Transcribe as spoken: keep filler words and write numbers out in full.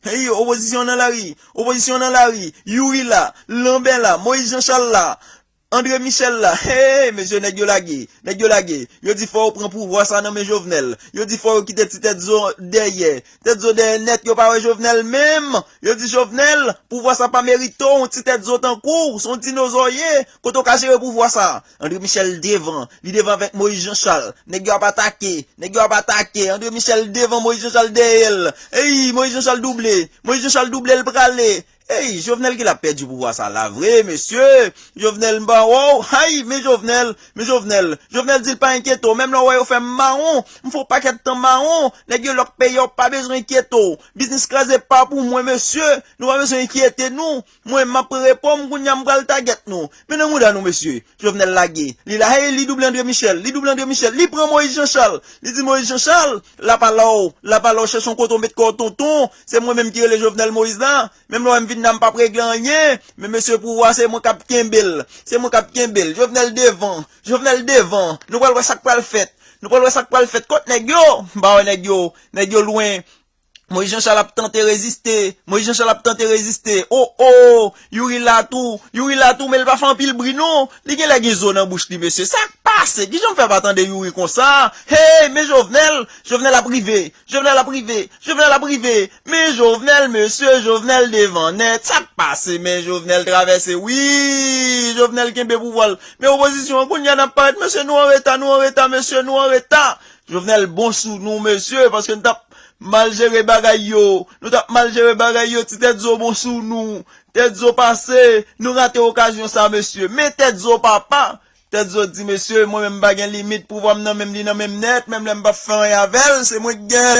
Hey, opozisyon nan lari. Opozisyon nan lari. Youri la. Lanbè la. Moïse Jean Charles la. André Michel la. Hey, mesye, nèg yo lage. Nèg yo lage. Yo di fò yo pran pouvwa sa nan men Jovenel. Yo di fò yo kite ti tèt zo dèyè. Tèt zo dèyè nèt, yo pa wè Jovenel menm. Yo di Jovenel, pouvwa sa pa merite w, yon ti tèt zo tankou w, se yon dinozò w ye. Kote w ka jere pouvwa sa? André Michel devan. Li devan avèk Moïse Jean Charles. Nèg yo ap atake. Nèg yo ap atake. André Michel devan, Moïse Jean Charles dèyè l. Ey, Moïse Jean Charles double. Moïse Jean Charles double, l prale. Ey, Jovenel ki l ap pèdi pouvwa sa la vre, mesye. Jovenel m pa wè w. Hay, men Jovenel, men Jovenel. Jovenel di l pa enkyete w. Menm lè w wè yo fè m mawon, m fè w pakèt tan mawon. Nèg yo lòk peyi a, w pa bezwen enkyete w. Biznis kraze pa pou mwen, mesye. Nou pa bezwen enkyete nou. Mwen, m ap repo m kounye a, m pral tagèt nou. Men nan mouda nou, mesye. Jovenel lage. Li la, hey, li double André Michel. Li double André Michel. Li pran Moïse Jean Charles. Li di Moïse Jean Charles, la pa la w. La pa la w, chèche yon kote w met kò w tonton. Se mwen menm ki rele Jovenel Moïse la. Menm lè w wè m vin la, m p ap regle anyen. Men mesye pouvwa, se mwen k ap kenbe l. Se mwen k ap kenbe l. Jovenel devan. Jovenel devan. Nou pral wè sa k pral fèt. Nou pral wè sa k pral fèt. Kot nèg yo? M pa wè nèg yo. Nèg yo lwen. Moïse Jean Charles ap tante reziste. Moïse Jean Charles ap tante reziste. Oh, oh, Youri la tou. Youri la tou, men l pa fè anpil bri non. Li genlè gen zo nan bouch li, mesye. Sa k pase? Kijan m fè pa tande Youri konsa? Hey, men Jovenel, Jovenel ap rive. Jovenel ap rive. Jovenel ap rive. Men Jovenel, mesye, Jovenel devan nèt. Sa k pase? Men Jovenel travèse. Wi, Jovenel kenbe pouvwa l. Men opozisyon an kounye a n ap parèt, mesye, nou an reta, nou an reta, mesye, nou an reta. Jovenel bon sou nou, mesye, paske n t ap mal jere bagay yo. Nou t ap mal jere bagay yo, ti tèt zo bon sou nou. Tèt zo pase, nou rate okazyon sa, mesye. Men tèt zo papa. Tèt zo di, mesye, mwen menm m pa gen limit, pouvwa m nan men m, li nan men m nèt, menm lè m p ap fè anyen avè l, se mwen k genyen